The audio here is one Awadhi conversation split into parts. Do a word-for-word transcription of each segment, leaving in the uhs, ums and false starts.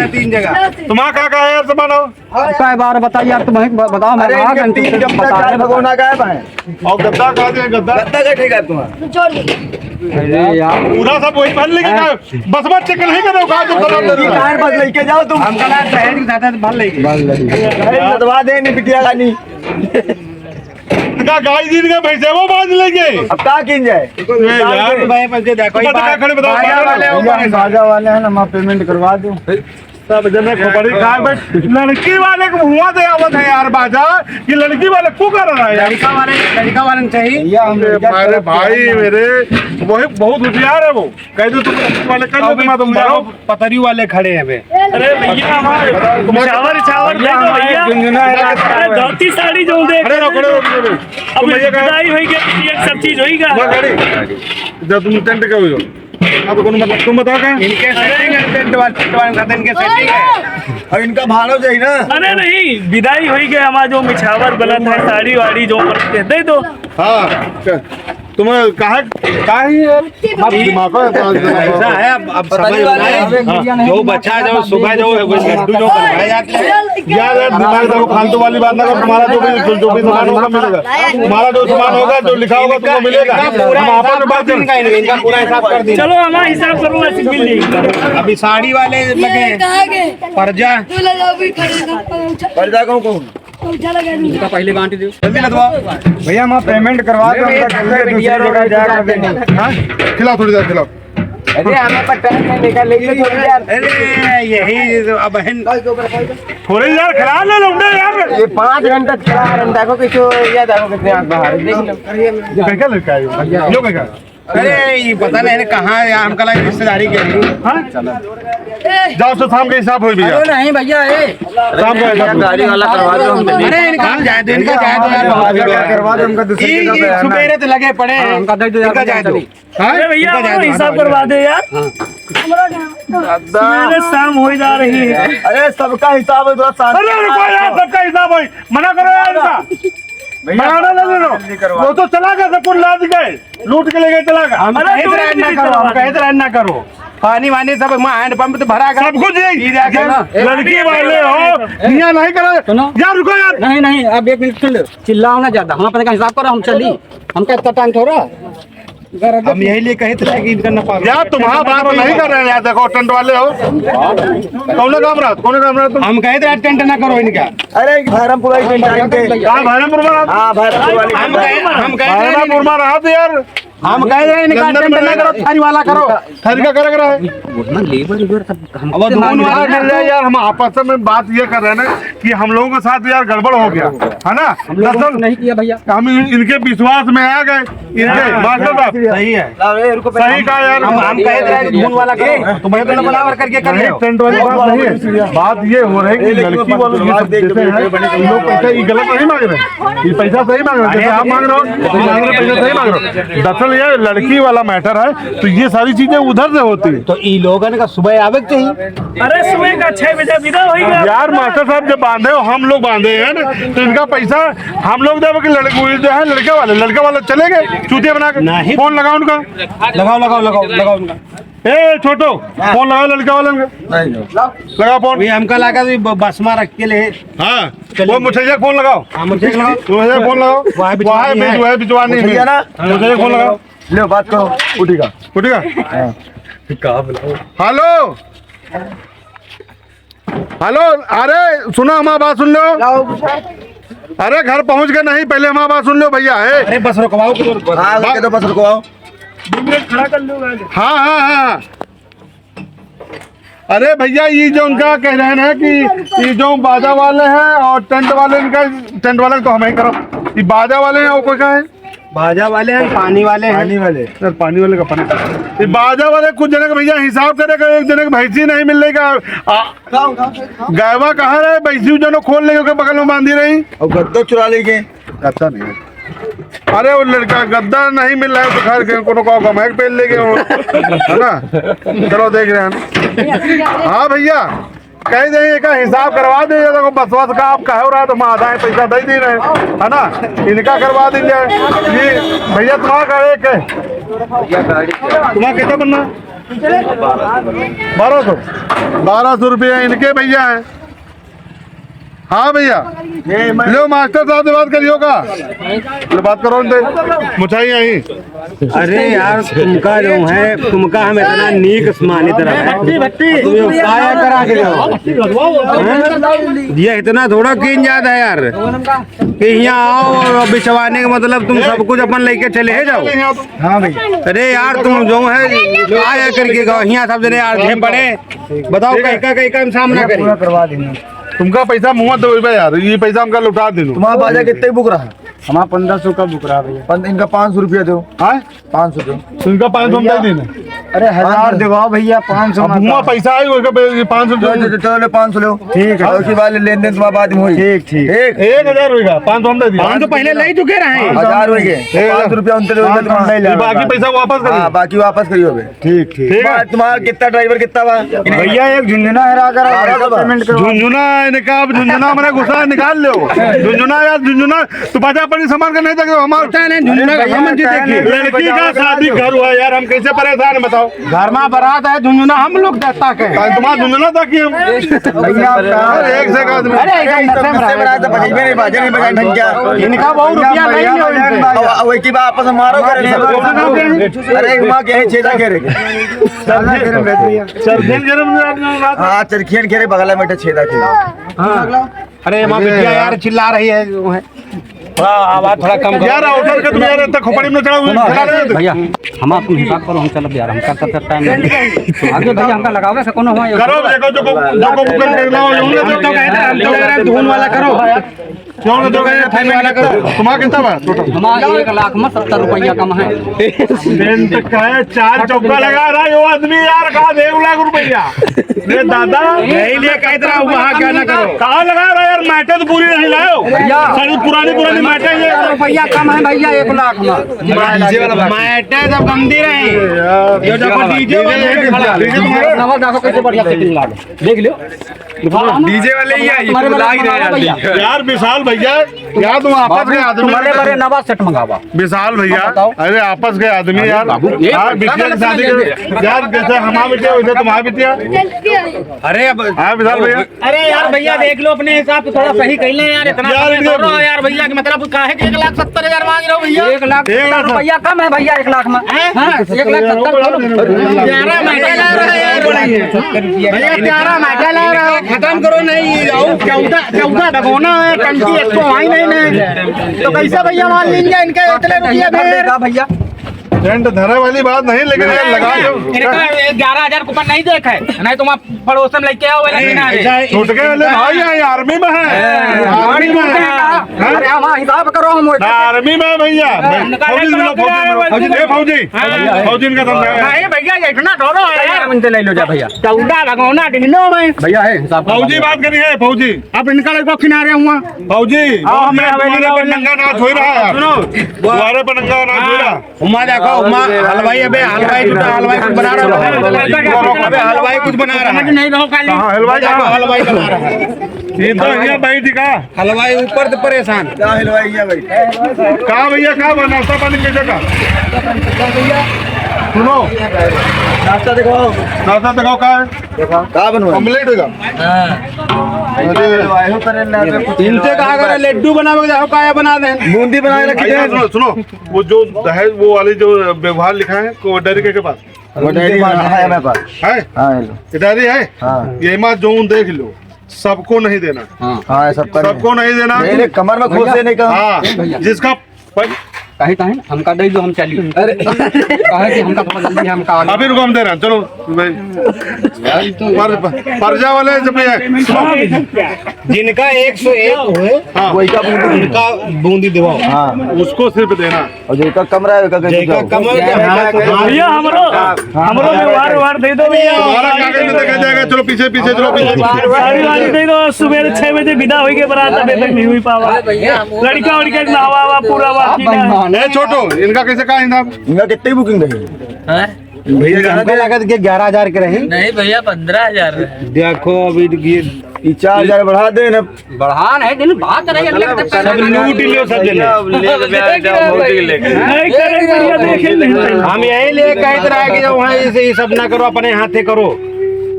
तीन जगह। तुम्हारा का का है यार सामान हो? अब का बार बताइए यार, तुम्हें ब-, बताओ, मैं अरे, कहाँ इनके गए? तीन तुमसे गद्दा, बता चार रहे, भगोना बताओ। गायब है। और गद्दा कहाँ दिए, गद्दा? गद्दा का ठीक है तुम्हारा। अरे यार। पूरा सब वही भर लेके हैं? जाओ। बस मत चेक नहीं करो, कहाँ तुम सामान ले रहे हो? कार बस लेके जाओ तुम। हमका ना शहर की ज्यादा भर लेके। अरे, लदवा दे, नहीं बिटिया का नहीं। इनका गाय दिन का भैंसे वो बांध लेंगे। अब का किन जाए? ए यार। भाई, बस ये देखो, तुम ये बता, बात, खड़े बताओ, बाजा बाजा वाले हो, भैया, हम बाजा वाले हैं ना, हमारा पेमेंट करवा दो। सब जने खोपड़ी खा के लड़की वाले को हुआ दे आवत है यार बाजा, कि लड़की वाले को कर रहा है यार। लड़का वाले, लड़का वाले चाहिए। भैया, हम लड़का अरे तरफ से भाई हैं ना। मेरे, वही बहुत होशियार है वो। कह दो तुम लड़की वाले कर लो, अभी तुम पूरा मारो। पतरी वाले खड़े हैं बे। अरे भैया, हमारे चावल, चावल दे दो भैया। अरे धोती साड़ी जो देख खड़े रहो, खड़े रहो, खड़े रहो। अब तुम भैया कहाँ? विदाई होई गया, ये सब चीज होई गया। वहाँ गाड़ी। जब तुम टेंट का हुई हो। अब कौन मतलब तुम बताओ क्या? इनके सेटिंग है, टेंट वाले, टेंट वाले साथ इनके सेटिंग है। अब इनका भाड़ो चाहिए ना। अरे नहीं, विदाई होई गया, हमारा जो मिछावर गलत है, साड़ी वाड़ी जो बनते हैं, दे दो। हाँ, अच्छा। तुम्हें कहा, कहा ही है? अब दिमाग को ऐसा है, अब, अब समझ में आए। हाँ। जो बच्चा, जो सुबह, जो लड्डू जो बनवाए जाते हैं। यार, यार, दिमाग देखो, फालतू वाली बात ना करो। तुम्हारा जो भी, जो, जो भी सामान होगा, मिलेगा। तुम्हारा जो सामान होगा, जो लिखा होगा, तुमको मिलेगा। हम आपस में बात करें। इनका, इनका पूरा हिसाब कर दीजिए। चलो, हमारा हिसाब करो, ऐसे मिल जाएगा। अभी साड़ी वाले लगे हैं। कहाँ गए? पर्जा। तू ले जाओ, भी खरीद। पर्जा कौन कौन? उनका पहले गांठ दो। जल्दी लदवा। भैया, हमारा पेमेंट करवा दो, हमका जल्दी दूसरी जगह जाया कर देंगे। हाँ? खिलाओ, थोड़ी देर खिलाओ। अरे, हमें पर टाइम नहीं निकाल, लेके थोड़ी देर। अरे, यही तो अब बहन। थोड़ी देर खिला ले, लौंडे यार। ये पाँच घंटा खिला रहे हैं, देखो किसी, ये देखो कितने आंख बाहर है, देख लो। कहीं का लड़का है ये? यो कहीं का? अरे, ये पता नहीं है कहाँ है, हमका लगा रिश्तेदारी के लिए। हाँ? जाओ, तो शाम के हिसाब होई भैया। अरे नहीं भैया, ए। शाम का हिसाब होई। गाड़ी वाला करवा दो हमसे। अरे, इनका जाए दो, इनका जाए दो यार। करवा दो, हमका दूसरी जगह पे रहना है। सुबेरे तो लगे पड़े हैं। हाँ, हमका दे दो यार, इनका जाए दो। चलिए। हाँ? अरे भैया, इनका जाए दो। हिसाब करवा दे यार। हाँ। सुबेरे शाम हो जा रही है। अरे, सबका हिसाब है, थोड़ा शांति से बात करो। अरे, रुको यार, सबका हिसाब होई। मना करो यार इनका। भैया, बनाना ना दे दो। जल्दी करवा। वो तो चला गया, सब कुछ लाद गए, लूट के ले गए, चला गया। हम अरे, कहत रहे ना करो, हम कहत रहे ना करो। पानी वानी सब वहाँ हैंड पंप तो भरा गया। सब कुछ यही, ये देखो ना। लड़की वाले हो, यहाँ नहीं करो। सुनो। यार, रुको यार। नहीं, नहीं, अब एक मिनट सुन लो। चिल्लाओ ना ज्यादा, हम अपने का हिसाब करो, हम चली। हमका इतना टाइम थोड़ा। हम यही लिए कहत रहे कि इनका ना पावे। यार, तुम्हारा बात नहीं कर रहे हैं यार, देखो, टेंट वाले हो। कौन काम रहा, कौन काम रहा तुम? हम कहत रहे टेंट ना करो इनका। अरे, भैरमपुर वाली टेंट आई थे। कहाँ भैरमपुर में रहा? हाँ, भैरमपुर वाली हम टेंट। कहे, हम कहे भैरमपुर में रहा तो यार। हम कह रहे हैं इनका लंदन में टेंट ना रहा। करो, थारी वाला करो। थारी का करे रहा है? वो ना लेबर, लेबर सब हमको अब से मांग रहे हैं। मिल जाए यार, हम आपस में बात ये कर रहे हैं ना कि हम लोगों के साथ यार गड़बड़ हो गया, है ना? हम लोगों ने दरअसल कुछ नहीं किया भैया। हम इन-, इनके विश्वास में आ गए। इनके हाँ, मास्टर साहब। सही है। लाओ, ए, रुको, पहले सही हम, कहा यार। हम, हम कहे थे कि धुन वाला करो, तो भैया तुमने बराबर करके कर नहीं, लिया। टेंट वाली बात नहीं है। बात ये हो रही है कि लड़की वालों की सब देते हैं, ये लोग पैसा, ये गलत नहीं मांग रहे हैं, ये पैसा सही मांग रहे हैं। जैसे आप मांग रहे हो, मांग रहे, पैसा सही मांग रहे हो। दरअसल ये लड़की वाला मैटर है, तो ये सारी चीजें उधर से होती है। तो ई लोगन का सुबह आवे के चाहिए। अरे, सुबह का छह बजे विदा होई गया। यार, मास्टर साहब जब बांधे हो, हम लोग बांधे हैं ना, तो इनका पैसा हम लोग देवे कि लड़के, वो जो है लड़के वाले, लड़के वाले चले गए चूतिया बना के। नहीं। फोन लगाओ उनका। लगाओ, लगाओ, लगाओ, लगाओ उनका। ए छोटो, हाँ। फोन लगाओ लड़के वाले उनका। नहीं, नहीं। लगाओ फोन। ये हमका लगा भी ब-, बस में रख के ले। हाँ, चलिए। वो मुठैया फोन लगाओ। हाँ, मुठैया लगाओ। मुठैया फोन लगाओ। वहाँ भिजवानी वहाँ है। भिजवा-, वहाँ भिजवानी है। मुठैया ना? मुठैया फोन लगाओ। ले, बात करो। उठेगा। उठेगा? हाँ। कहाँ बुलाओ? हेलो। हेलो, अरे सुनो, हमार बात सुन लो। अरे घर पहुँच गए नहीं, पहले हमार बात सुन लो भैया। ए। अरे बस रुकवाओ, हाँ, बस। तो बस रुकवाओ। दो मिनट खड़ा कर लो गाड़ी। हाँ, हाँ, हाँ। अरे भैया, ये जो उनका कह रहे हैं कि ये जो बाजा वाले हैं और टेंट वाले, इनका टेंट वाले को हम ही करो। ये बाजा वाले हैं, वो कोई का है? बाजा वाले हैं, पानी वाले हैं। पानी वाले। सर, पानी वाले का पानी। ये बाजा वाले कुछ जने के भैया हिसाब करे का, एक जने के भैंसी नहीं मिलने का। आ, गैवा कहाँ रहे? भैंसी जनो खोल लेके ओके बगल में बांधी रही। और गद्दा चुरा लेके। गद्दा नहीं। अरे, वो लड़का गद्दा नहीं मिल रहा है, तो खैर के कोनो को कमाए के पेल लेके हो, है ना? चलो, देख रहे हैं। हाँ भैया, कह दे, एका हिसाब करवा दे, ये देखो, बस, बस का आप कहो रहा, तो हम आधा ही पैसा दे दे रहे, है ना? इनका करवा दीजिए। ये भैया, तुम्हारा का एक है? तुम्हारा कितना बनना? बारह सौ। बारह सौ रुपया इनके भैया है। हाँ भैया, लो मास्टर साहब से बात करियो का? लो बात करो उनसे, मुछाई आई। अरे यार, तुमका जो है, तुमका हम इतना नीक सम्मानित रहा है। भक्ति, भक्ति। तुम यो काया करा के जाओ। हैं? ये इतना थोड़ा कीन जात है यार, कि यहाँ आओ और बिछवाने का मतलब तुम सब कुछ अपन लेके चले ही जाओ। हाँ भैया। अरे यार, तुम जो है, आया करके गाओ, यहाँ सब जने यार झेप पड़े। बताओ, कई का, कई का हम सामना करें? पूरा करवा देंगे। तुमका पैसा मुँह दो यार, ये पैसा हमका लौटा दे दो। तुम्हारा बाजा कितने बुक रहा? हमारा पन्द्रह सौ का बुक रहा भैया। पन-, इनका पाँच सौ रुपया दो। हाँ? पाँच सौ दो। तो इनका पाँच सौ हम दे देना। अरे, हजार दिवाओ भैया, पाँच सौ अब हुआ पैसा आई, उसका पे-, ये पाँच सौ दो। चलो, चलो, चलो, पाँच सौ लो। ठीक है। और उसके बाद लेन देन तुम्हारे बाद में हुई। ठीक, ठीक। एक। एक हजार होइगा, पाँच सौ हम दे दिया। पाँच सौ पहले ले चुके रहे। हजार होइगे। एक हजार। पाँच सौ रुपया उनसे लो, पाँच सौ हम ले ये लेंगे। बाकी पैसा वापस करियो। हाँ, बाकी वापस करियो बे। ठीक, ठीक। ठीक है। तुम्हारा कितना ड्राइवर कितना बा? भैया, एक झुनझुना है, अगर आप बारह सौ बा। पेमेंट करो। झुनझुना इनका, अब झुनझुना हमारा गुस्सा निकाल लो। झुनझुना यार, झुनझुना तो बाजा पानी सामान का नहीं देखे हमार। पता नहीं, झुनझुना का हम जी देखिए। लड़की का शादी घर हुआ यार, हम कैसे परेशान हैं बताओ। घर में बारात है, झुनझुना हम लोग देता के। ताई तुम्हारा झुनझुना था कि हम। भैया, अरे, एक से एक आदमी। अरे, एक से एक आदमी। बजाइबे नहीं, बाजा नहीं बजाए ढंग क्या? इनका बहुत रुपया नहीं है इनसे। अब, अब वही की बात आपस में मारो करे। अरे, माँ के छेदा के रे। चरखेन के रे, बगल में छेदा के। हाँ। अरे, माँ बिटिया यार चिल्ला रही है, जो है। थोड़ा आवाज थोड़ा कम करो। यार, ऑर्डर के तुम यार इतना खोपड़ी में चढ़ा हुआ, सुनो, चढ़ा रहे थे। भैया, हम आपको हिसाब करो, हम चलब यार, हम कर, कर, कर टाइम नहीं। आगे भैया, हमका लगावे से कोनो हुआ, करो, देखो, जो को, जो को बुक करके लाओ, जो हम तो कहते हैं, हम तो कह रहे हैं, धुन वाला करो। क्यों ना दो गए, थाली वाला करो। तुम्हारा कितना बा टोटल? हमारा एक लाख में सत्तर रुपया कम है। टेंट का है, चार चौका लगा रहा है वो आदमी यार, कहा दे एक लाख रुपया। रे दादा। यही लिए कहत रहा हूँ, वहाँ क्या ना करो। कहाँ लगा रहा है यार, मैटे तो पूरी नहीं लायो। भैया। सारी पुरानी, पुरानी मैटे ये। रुपया कम है भैया, एक लाख में। मैटे सब गंदी रही। यार। ये देखो डीजे वाले हैं। डीजे तुम्हारे नवा देखो कैसे बढ़िया सेटिंग लागे। देख लियो। डीजे वाले ही आई, तुम्हारे तुम लाग रहे यार। भैया। यार विशाल भैया, यार तुम आपस के आदमी। तुम्हारे बारे नवा सेट मंगावा। विशाल भैया, बताओ। अरे आपस के आदमी अरे यार। बाबू, ये हाँ, पैसा बिटिया की शादी के यार, जैसे हमारा बिटिया वैसे तुम्हारा बिटिया। अरे अब हाँ विशाल भैया। अरे यार भैया, देख लो अपने हिसाब से, थोड़ा सही कह लें यार, इतना यार, कम इनके करो यार भैया, कि मतलब काहे के एक लाख सत्तर हजार मांग रहे हो भैया? एक लाख एक लाख सत्तर रुपया कम है भैया, एक लाख में। हैं? हाँ, एक लाख सत्तर करो। ग्यारह महीने ला रहे हैं यार, भैया, ग्यारह महीने ला रहे हैं। खत्म करो नहीं, आओ, चौदह, चौदह डगोना है, टंकी एक तो आई नहीं, नहीं। तो कैसे भैया मान लीजिए इनके इतने रुपये भैया, भैया? टेंट धरे वाली बात नहीं, लेकिन यार लगा दो। इनका ग्यारह हजार कूपन नहीं देखे, नहीं तो वहाँ पड़ोस में लेके आओ, वाला नहीं, किनारे। ऐसा है, छोटके वाले भाई हैं, आर्मी में हैं। हाँ, आर्मी में हैं। हाँ? अरे, हमारा हिसाब करो, हम ना, आर्मी में है भैया। हाँ, भाई, निकाल फौजी लो, से फौजी, फौजी, फौजी। ए, फौजी। हाँ। फौजी इनका समझा है। नहीं भैया, ये इतना थोड़ा है यार। इनसे ले लो जा भैया। चौदह लगौना डीनो में। भैया है हिसाब। फौजी बात करी है, फौजी। आप इनका लड़का किनारे हुआ। फौजी, हाँ, हमें हवेली तुम्हारे पर नंगा नाच हो रहा है। सुनो। तुम्हारे पर नंगा नाच हो रहा है। उमा देखो, उमा, हलवाई, अबे हलवाई जुटा, हलवाई कुछ बना रहा है। अबे हलवाई कुछ बना रहा है। नहीं रहो काली। हाँ, हलवाई देखो, कहाँ? हलवाई बना रहा है। ये तो यहाँ बैठ का। हलवाई ऊपर से परेशान। क्या हलवाई है भाई? कहाँ भैया, कहाँ बना? नाश्ता पानी कैसे का? सुनो। नाश्ता दिखाओ। नाश्ता दिखाओ, कहाँ है? देखो। कहाँ बनवा? ऑमलेट होगा। हाँ। अरे। इनसे कहा करे लड्डू बनावे के जाओ, काया बना दे। बूंदी बना के रखी भैया, है। सुनो, सुनो। वो जो दहेज, वो वाली जो व्यवहार लिखा है, को डायरी के, के पास? वो डायरी हाँ, है मेरे पास। है? हाँ, है लो। ये डायरी है? हाँ। ये मत जो देख लो, सबको नहीं देना। हाँ। हाँ, सबका नहीं। सबको नहीं देना। मेरे कमर में खोसे नहीं कहा। हाँ, जिसका पर कहीं, कहीं हमका दे दो, हम चली। अरे। कहे कि हमका थोड़ा जल्दी, हमका आगे। अभी रुको, हम दे रहे हैं, चलो भाई। पर, पर, पर्जा वाले जब ये जिनका एक सौ एक होए, हाँ। वही का बूंदी, उनका बूंदी दिवाओ। हाँ। उसको सिर्फ देना। और जेका कम रहा है, ओका कैसे जेका जाओ? कम रहा है, हाँ, हाँ, भैया, हमरो, हाँ, हमरो हाँ, व्यवहार, हाँ। व्यवहार दे दो भैया। तुम्हारा कागज में देखा जाएगा। चलो पीछे, पीछे, चलो पीछे। साड़ी वाड़ी दे दो, सुबह छह बजे विदा होई के बारात अबे तक नहीं हुई पावा। लड़का उड़का के नहावा पूरा बाकी ना। ए छोटो, इनका कैसे कहा इनका? इनका कितनी बुकिंग रही? हैं? भैया, हमको लगा कि ग्यारह हजार के रही। नहीं भैया, पन्द्रह हजार रहे। देखो, अभी ये ई चार हजार बढ़ा दे ना। बढ़ा नहीं, दिन बात रही, अगले हफ्ते पैसा सब लूट लियो, सब जने। अब ले ले, ले ले, ले ले। नहीं करे, बढ़िया देखे नहीं। हम यही लिए कहत रहे कि जब वहाँ इसे, ये सब ना करो, अपने हाथे करो।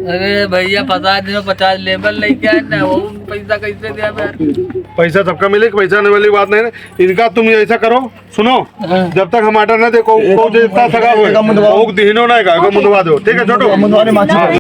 अरे भैया, पचास दिन में पचास लेबर लेके आए ना, वो पैसा कैसे दिया यार? पैसा सबका मिले, पैसा आने वाली बात नहीं ना। इनका तुम ऐसा करो, सुनो, हाँ। जब तक हम आर्डर ना दे, को, को जितना सगा हो, एक मुंदवा। को दिहिनो ना का, को मुंदवा दो, ठीक है छोटू? मुंदवा ने माची। हाँ।